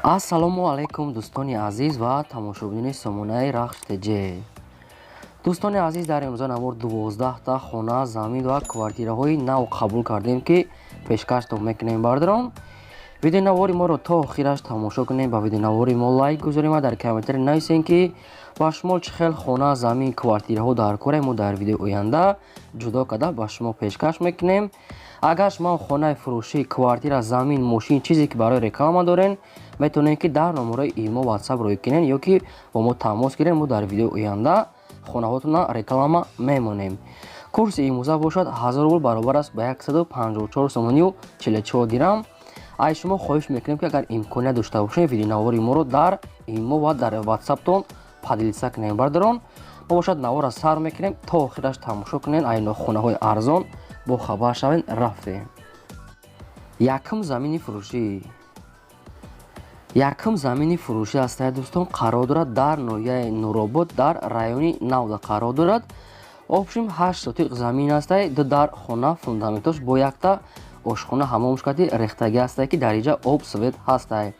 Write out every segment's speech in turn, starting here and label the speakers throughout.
Speaker 1: Ассалому алайкум, дӯстони азиз ва тамошобинони сомонаи Рахш ТЖ. Дӯстони азиз, дар имрӯза навор 12та хона, замин ва квартираҳои нав қабул кардем, ки пешкаштон мекунем. Бародарон, видеонавори моро то охираш тамошо кунем, ба видеонавори мо лайк гузорем ва дар комментари нависем, ки ба шумо чӣ хел хона, замин, квартираҳо дар коре. Мо дар видеои оянда ҷудо карда ба шумо пешкаш мекунем. Агар шумо хонаи фурӯшӣ, квартира, замин, мошин, чизе ки барои реклама дорен, метавонед, ки дар номерои имо, Ватсап рӯй кунед ё ки бо мо тамос гиред. Мо дар видеои оянда хонаҳотона реклама мемонем. Курси имрӯза бошад 1000 рубл, баробар аст ба 154 сомонию 44 дирам. Ай шумо хоҳиш мекунем, ки агар имконият дошта бошед, видеонавори моро дар имо ва дар Ватсаптон поделиться кунем. Бародарон, мо бошад наворро сар мекунем, то охираш тамошо кунед, ай хонаҳои арзон бо хабар шавед. Рафтем. Якум замини фурӯшӣ. Якум замини фурӯшӣ ҳастая, дӯстон, қарор дорад дар ноҳияи Нуробод, дар райони Навда қарор дорад. Общем, 8 сотиқ замин ҳастай, ду дар хона, фундаментош бо якта ошхона, ҳамомш кати рехтагӣ ҳастай, ки дар инҷа об, свет ҳастай.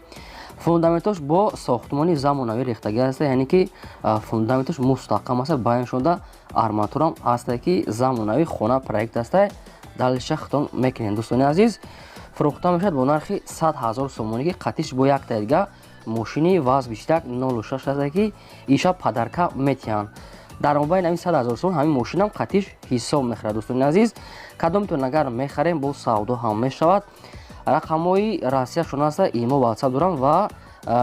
Speaker 1: Фундаментош бо сохтмони замонавӣ рехтагӣ ҳастай, яъне ки фундаментош мустаҳкам аста, баён шуда арматурам ҳастай, ки замонавӣ хона проект ҳастай. Далиша хитон мекунем, дӯстони азиз. Фурӯхта мешавад бо нархи 100 000 сомонӣ, ки қатиш бо якта дига мошини ВАЗ 2106 ҳастай, ки иша подарка метиҳанд. Дар мобайни ҳамин 100 000 сомон ҳамин мошинам қатиш ҳисоб мехӯрад. Дӯстони азиз, кадомтон агар мехарем, бо савдо ҳам мешавад. Рақамҳои Россияшон ҳаста, имо, Ватсап дорам ва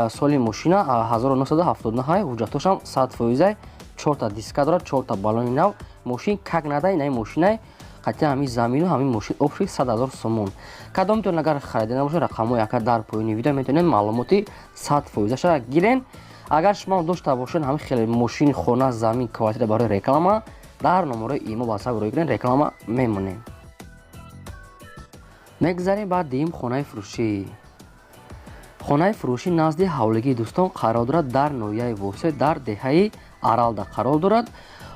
Speaker 1: соли мошина 1979, ҳуҷҷатошам 100 фоизай, чорта диска дорад, чорта баллони нав, мошин как нада инаи мошинай. Қатъи ҳамин замину ҳамин мошин общий 100 000 сомон. Кадомтон агар харида набошед, рақамҳои ака дар поёни видео, метавонед маълумоти 100 фоизаша гирен. Агар шумо дошта бошед ҳамин хеле мошин, хона, замин, квартира барои реклама, дар номерои имо, Ватсап рӯй кунед, реклама мемонем. Мегзарем ба дуюм хонаи фурӯшӣ. Хонаи фурӯшӣ назди ҳавлигии, дӯстон, қарор дорад, дар ноҳияи Восе, дар деҳаи Аралда қарор дорад.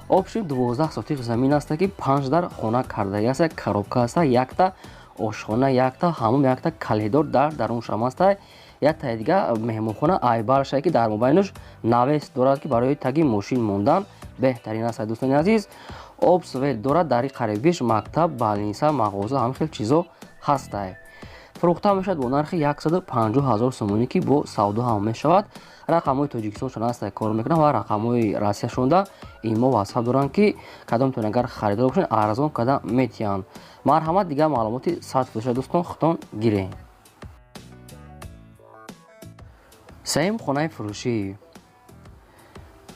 Speaker 1: Общем, 12 сотиқ замин аста, ки панҷ дар хона кардагӣ аста, коробка аста, якта ошхона, якта ҳамом, якта калидор дар даруншам аста, яктаи дига меҳмонхона айбарша, ки дар мобайнаш навес дорад, ки барои таги мошин мондан беҳтарин аст. Дӯстони азиз, об, свет дорад, дар қарибиш мактаб, больница, мағоза, ҳамин хел чизо ҳастай. Фурӯхта мешавад бо нархи 150 ҳазор сомонӣ, ки бо савдо ҳам мешавад. Рақамҳои Тоҷикистоншон ҳастай, кор мекунанд, ва рақамҳои Россияшонда имо, Ватсап доранд, ки кадомтон агар харидор бошед, арзон карда метиҳанд. Марҳамат, дигар маълумоти 100 фоиза, дӯстон, худтон гиред. Сеюм хонаи фурӯшӣ.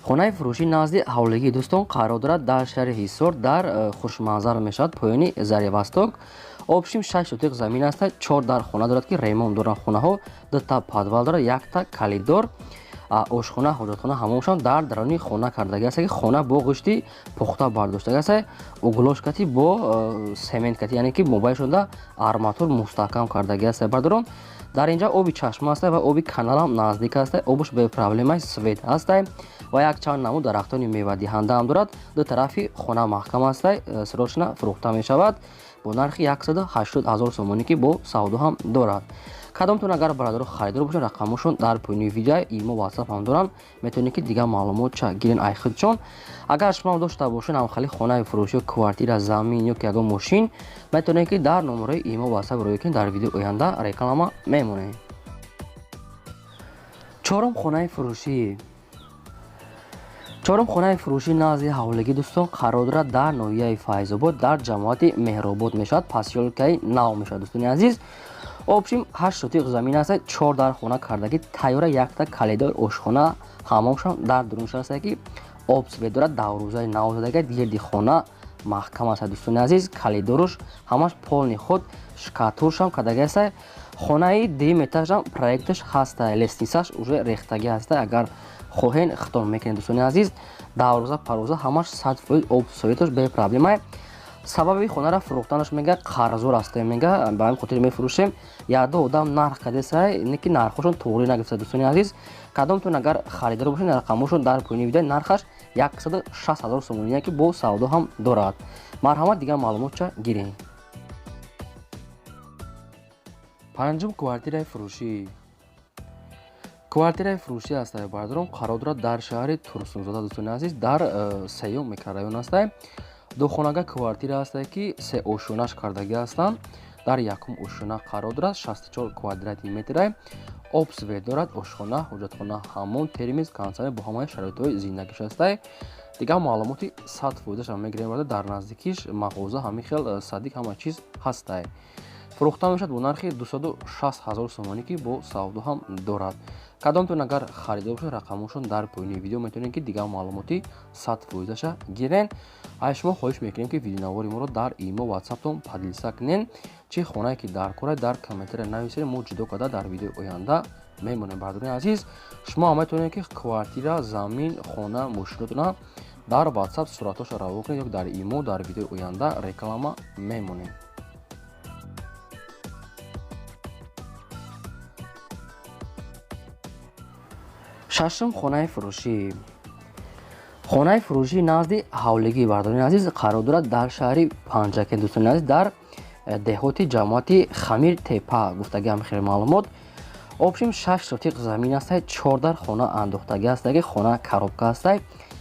Speaker 1: Хонаи фурӯшӣ назди ҳавлигии, дӯстон, қарор дорад, дар шаҳри Ҳисор, дар Хушманзар мешавад, поёни Зари Восток. Общем, 6 сотиқ замин аста, чор дар хона дорад, ки ремонт доранд хонаҳо, дута подвал дорад, якта калидор, ошхона, ҳоҷатхона, ҳамомшон дар даруни хона кардагӣ аста, ки хона бо ғишти пухта бардоштагӣ аста, углош кати бо семент кати, яъне ки мобайншонда арматур мустаҳкам кардагӣ аста. Бардорон, дар инҷа оби чашма аста ва оби каналам наздик аста, обуш бепроблема, свет ҳаста ва якчанд намуд дарахтони мевадиҳанда ҳам дорад. Ду тарафи хона маҳкам аста. Срочно фурӯхта мешавад бо нархи 180 ҳазор сомонӣ, ки бо савдо ҳам дорад. Кадомтон агар, бародаро, харидор бошед, рақамҳошон дар поёни видео, имо, Ватсап ҳам доранд, метавонед, ки дигар маълумот ча гирен ай худшон. Агар шумо дошта бошед ҳамхели хонаи фурӯшӣ, квартира, замин ё ки ягон мошин, метавонед, ки дар номерои имо, Ватсап рӯй кунед, дар видеои оянда реклама мемонем. Чорум хонаи фурӯшӣ. Чорум хонаи фурӯшӣ назди ҳавлигӣ, дӯстон, қарор дорад, дар ноҳияи Файзобод, дар ҷамоати Меҳробод мешавад, посёлкаи Нав мешавад. Дӯстони азиз, общем, 8 сотиқ замин аст, чор дар хона кардагӣ тайёра, якта калидор, ошхона, ҳамомшон дар дурунш аст, ки об, свет дорад, даврӯзаи нав задага, гирди хона маҳкам аст. Дӯстони азиз, калидоруш ҳамаш полный худ, штукатуршам кардагӣ аст. Хонаи дуюм этажам проекташ ҳаста, лестницаш уже рехтагӣ ҳаста, агар хоҳен, хитон мекунед. Дӯстони азиз, даврӯза парвоза ҳамаш 100 фоиз, об, светош бепроблема. Сабаби хонаро фурӯхтанаш, мега, қарзор ҳастем, мега, ба ҳамин хотир мефурӯшем. Якду одам нарх кардесай, не ки нархҳошон туғрӣ нагирифта. Дӯстони азиз, кадомтон агар харидор бошед, рақамҳошон дар поёни видео. Нархаш 160 000 сомонӣ, ки бо савдо ҳам дорад. Марҳамат, дигар маълумотча гирем. Панҷум квартираи фурӯшӣ. Квартираи фурӯшӣ ҳастае бардорон, қарор дорад дар шаҳри Турсунзода дӯстони азиз, дар сеюм микрорайон ҳастае. Духонага квартира ҳастае ки се ошёнаш кардагӣ ҳастанд. Дар якум ошёна қарор дорад, 64 квадрати метрае. Об свет дорад, ошхона, ҳоҷатхона, ҳаммом, термиз, кондитсионер бо ҳамаи шароитҳои зиндагиш ҳастае. Дигар маълумоти 100%-ша мегирем барда, дар наздикиш мағоза, ҳамин хел садик, ҳама чиз ҳастае. Фурӯхта мешавад бо нархи 260 ҳазор сомонӣ ки бо савдо ҳам дорад. Кадомтон агар харидор бошед, рақамҳошон дар поёни видео, метавонед ки дигар маълумоти 100%-ша гирен. Аз шумо хоҳиш мекунем ки видеонавори моро дар имо, ватсаптон поделиться кунен. Чӣ хонае ки дар кора, дар комментария нависед, мо ҷудо карда дар видеои оянда мемонем. Бардорони азиз, шумо ҳам метавонед ки квартира, замин, хона, мошинотона дар ватсап суратҳоша равон кунед ё дар имо, дар видеои оянда реклама мемонем. Шашум хонаи фурӯшӣ. Хонаи фурӯшӣ назди ҳавлигӣ бардорони азиз қарор дорад дар шаҳри Панҷакент дӯстони азиз, дар деҳоти ҷамоати Хамир Тепа гуфтагӣ ҳам хеле маълумот. Общем 6 сотиқ замин ҳастай, 4 дар хона андохтагӣ ҳастай ки хона коробка ҳастай,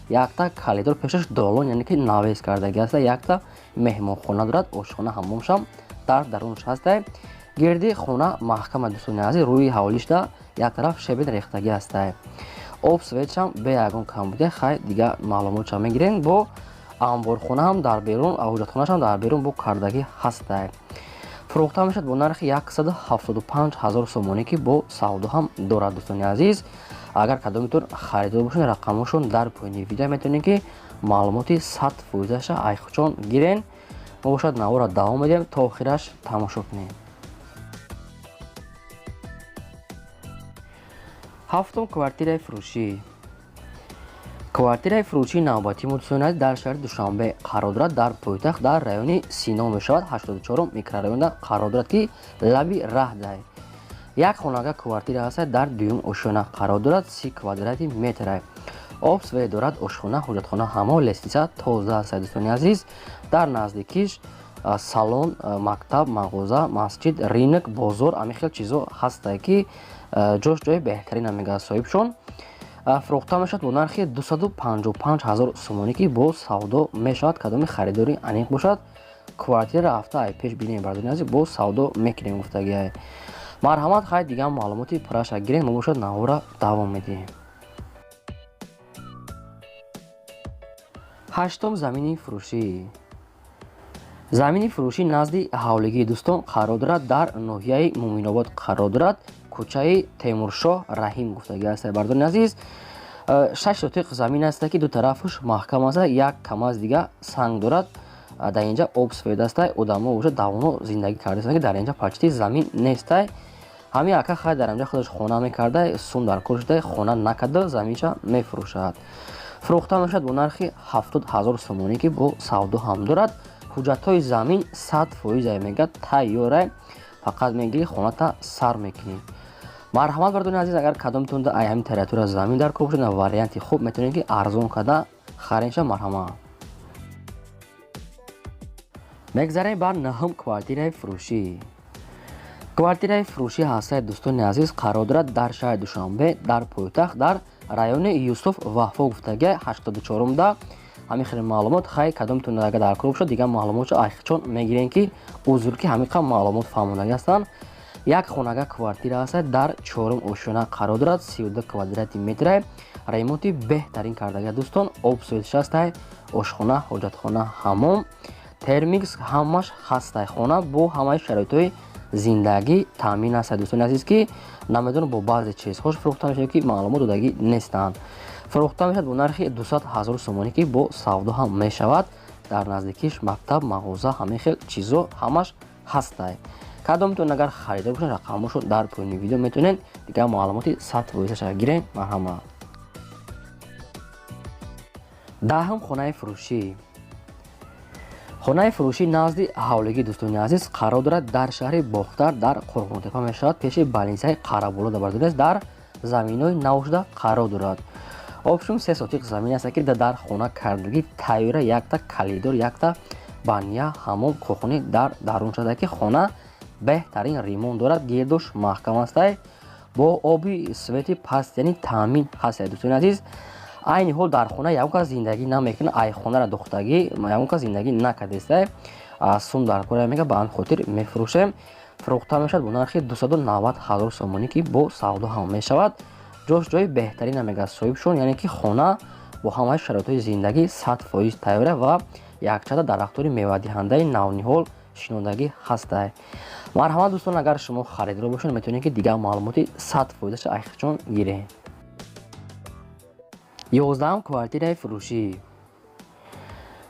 Speaker 1: якта калидор пешаш долон, яъне ки навес кардагӣ ҳастай, якта меҳмонхона дорад, ошхона, ҳаммомшам дар дарунаш ҳастай. Гирди хона маҳкама дӯстони азиз, рӯи ҳавлишда як тараф шебен рехтагӣ ҳастай. Об светшам бе ягон камбудия. Хай дигар маълумотшам мегирем. Бо анборхона ҳам дар берун, ҳоҷатхонаашам дар берун бо кардагӣ ҳастай. Фурӯхта мешавад бо нархи 175 ҳазор сомонӣ ки бо савдо ҳам дорад дӯстони азиз. Агар кадомитон харидор бошед, рақамҳошон дар поёни видео, метавонед ки маълумоти 100%-ша айхчон гирен. Мо бошад наворро давом медиҳем, то охираш тамошо кунем. Ҳафтум квартираи фурӯшӣ. Квартираи фурӯшии навбатӣ мо дӯстони азиз дар шаҳри Душанбе қарор дорад, дар пойтахт, дар райони Сино мешавад, 84 микрорайонда қарор дорад ки лаби раҳдай. Як хонага квартира ҳаста, дар дуюм ошёна қарор дорад, 30 квадрати метрае. Об свет дорад, ошхона, ҳоҷатхона, ҳамон лестница тоза ҳаста дӯстони азиз. Дар наздикиш салон, мактаб, мағоза, масҷид, рынок, бозор, ҳамин хел чизо ҳастае ки ҷош ҷои беҳтарина мегӯяд соҳибшон. Фурӯхта мешавад бо нархи 255 ҳазор сомонӣ ки бо савдо мешавад. Кадоми харидори аниқ бошад, квартира рафта ай пеш бинем бардорони азиз, бо савдо мекунем гуфтагиай. Марҳамат, хай дигар маълумоти пурраша гирем, мо бошад навора давом медиҳем. Ҳаштум замини фурӯшӣ. Замини фурӯшӣ назди ҳавлигии дӯстон қарор дорад, дар ноҳияи Муминобод қарор дорад, кӯчаи Темуршоҳ Раҳим гуфтагӣ ҳаста бардорони азиз. 6 сотиқ замин ҳаста ки ду тарафаш маҳкам аста, як камаз дига санг дорад. Дар инҷа об свет аста, одамо бошад давно зиндагӣ кардаастанд ки дар инҷа почти замин нестай. Ҳамин ака хай дар инҷа худаш хона мекарда, сум дар кор шуда, хона накарда, заминша мефурӯшад. Фурӯхта мешавад бо нархи 70 ҳазор сомонӣ ки бо савдо ҳам дорад. Ҳуҷҷатҳои замин 100% мегӯяд тайёрай, фақат мегирӣ хоната сар мекунӣ. Марҳамат бардорони азиз, агар кадомтон ай ҳамин территория замин дар кор бошад, варианти хуб метавонед ки арзон карда харенша. Марҳамат. Мегзарем бар наҳум квартираи фурӯшӣ. Квартираи фурӯшӣ ҳастаи дӯстони азиз қарор дорад дар шаҳри Душанбе, дар пойтахт, дар райони Юсуф Вафо гуфтагия, 84-да. Ҳамин хеле маълумот. Хай кадомтон агар дар кор бошад, дигар маълумотшо айхчон мегирем ки узр ки ҳамин қадр маълумот фаҳмондагӣ ҳастанд. Як хонага квартира ҳаста, дар чорум ошёна қарор дорад, 32 квадрати метрае. Ремонти беҳтарин кардагия дӯстон, об свет ҳастай, ошхона, ҳоҷатхона, ҳаммом, термикс ҳамаш ҳастай. Хона бо ҳамаи шароитҳои зиндагӣ таъмин аст дӯстони азиз, ки намедонам бо баъзе чизҳош фурӯхта мешавад ки маълумот додагӣ нестанд. Фурӯхта мешавад бо нархи 200 ҳазор сомонӣ ки бо савдо ҳам мешавад. Дар наздикиш мактаб, мағоза, ҳамин хел чизо ҳамаш ҳастай. Кадомтон агар харидор бошед, рақамҳошо дар поёни видео, метавонед дигар маълумоти 100%-ша гирем. Марҳамат. Даҳум хонаи фурӯшӣ. Хонаи фурӯшӣ назди ҳавлигии дӯстони азиз қарор дорад, дар шаҳри Бохтар, дар Қурғонтепа мешавад, пеши больницаи Қараболо бардориаст, дар заминҳои навшуда қарор дорад. Общум 3 сотиқ замин аст ки дар хона кардагӣ тайёра, якта калидор, якта баня, ҳамом, кухни дар дарун шуда ки хона беҳтарин ремонт дорад, гирдуш маҳкам астай. Бо оби свети паст, яъне таъмин ҳаст. Дӯстони азиз, айни ҳол дар хона ягон кас зиндагӣ намекунад, ай хонара духтагӣ ягон кас зиндагӣ накардеста. Сум дар кора мега, ба ҳамин хотир мефурӯшем. Фурӯхта мешавад бо нархи 290 ҳазор сомонӣ, ки бо савдо ҳам мешавад. Ҷош ҷои беҳтарина мега соҳибшон, яъне ки хона бо ҳамаи шароитҳои зиндагӣ 100% тайёра ва якчанда дарахтони мевадиҳандаи навниҳол шинондагӣ ҳастай. Марҳамат, дӯстон, агар шумо харидор бошед, метавонед, ки дигар маълумоти 100%-аша айхчон гиред. 11-ум квартираи фурӯшӣ.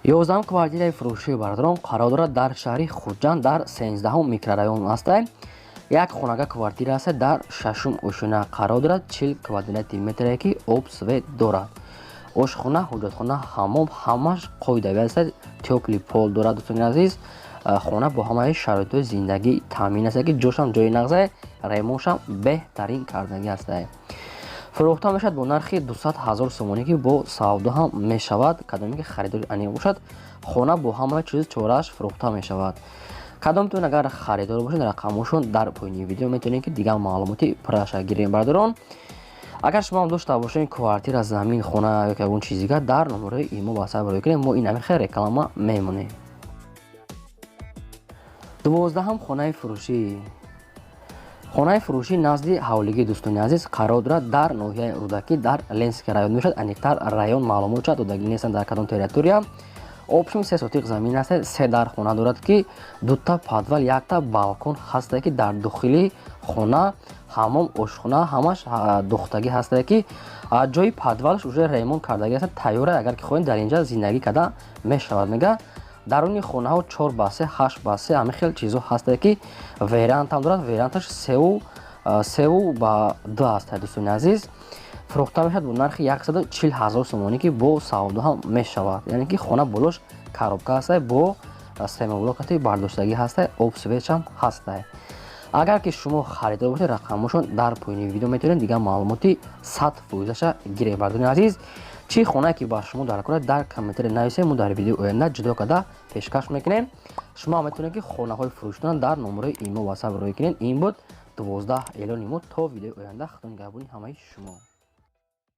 Speaker 1: 11-ум квартираи фурӯшии, бародарон, қарор дорад дар шаҳри Хуҷанд, дар 13-ум микрорайон ҳастай. Як хонага квартира ҳаста, дар шашум ошёна қарор дорад, 40 квадрати метре, ки об, свет дорад, ошхона, ҳоҷатхона, ҳаммом ҳамаш қоидавӣ аст, тёплый пол дорад. Дӯстони азиз, хона бо ҳамаи шароитҳои зиндагӣ таъмин аст, ки ҷошам ҷои нағзае, ремоншам беҳтарин кардагӣ ҳастае. Фурӯхта мешавад бо нархи 200 ҳазор сомонӣ, ки бо савдо ҳам мешавад. Кадоме ки харидори аниқ бошад, хона бо ҳамаи чиз чорааш фурӯхта мешавад. Кадомтон агар харидор бошед, рақамҳошон дар поёни видео, метавонед, ки дигар маълумоти пурраша гирем. Бародарон, агар шумо ҳам дошта бошед квартира, замин, хона ё ягон чиз дигар, дар номерои имо ватсап рӯй кунед, мо ин ҳамин хел реклама мемонем. 12-ҳам хонаи фурӯшӣ. Хонаи фурӯшӣ назди ҳавлигӣ, дӯстони азиз, қарор дорад дар ноҳияи Рӯдакӣ, дар Ленинский район мешавад. Аниқтар район маълумот шавад додагӣ нестанд, дар кадом территория. Общем, 3 сотиқ замин аст, се дар хона дорад, ки дута подвал, якта балкон ҳаста, ки дар дохили хона ҳаммом, ошхона ҳамаш духтагӣ ҳаста, ки ҷои подвалш уже ремонт кардагӣ аст, тайёра. Агар ки хоҳед, дар инҷа зиндагӣ карда мешавад. Мега, даруни хонаҳо 4 ба 3, 8 ба 3, ҳамин хел чизҳо ҳаста, ки верандам дорад, верандаш 3 ба 2 аст. Дӯстони азиз, фурӯхта мешавад бо нархи 140 ҳазор сомонӣ, ки бо савдо ҳам мешавад. Яъне ки хона болош коробка ҳаста, бо семаблокати бардоштагӣ ҳаста, об, светшам ҳаста. Агар ки шумо харидор бошед, рақамҳошон дар поёни видео, метавонед дигар маълумоти 100%-аша гиред. Бардони азиз, чӣ хонае ки ба шумо дар кора, дар комментария нависед, мо дар видеои оянда ҷудо карда пешкаш мекунем. Шумо метавонед, ки хонаҳои фурӯшитона дар номерои имо ватсап рӯй кунед. Ин буд 12 эълони мо. То видеои оянда, худо нигаҳбони ҳамаи шумо.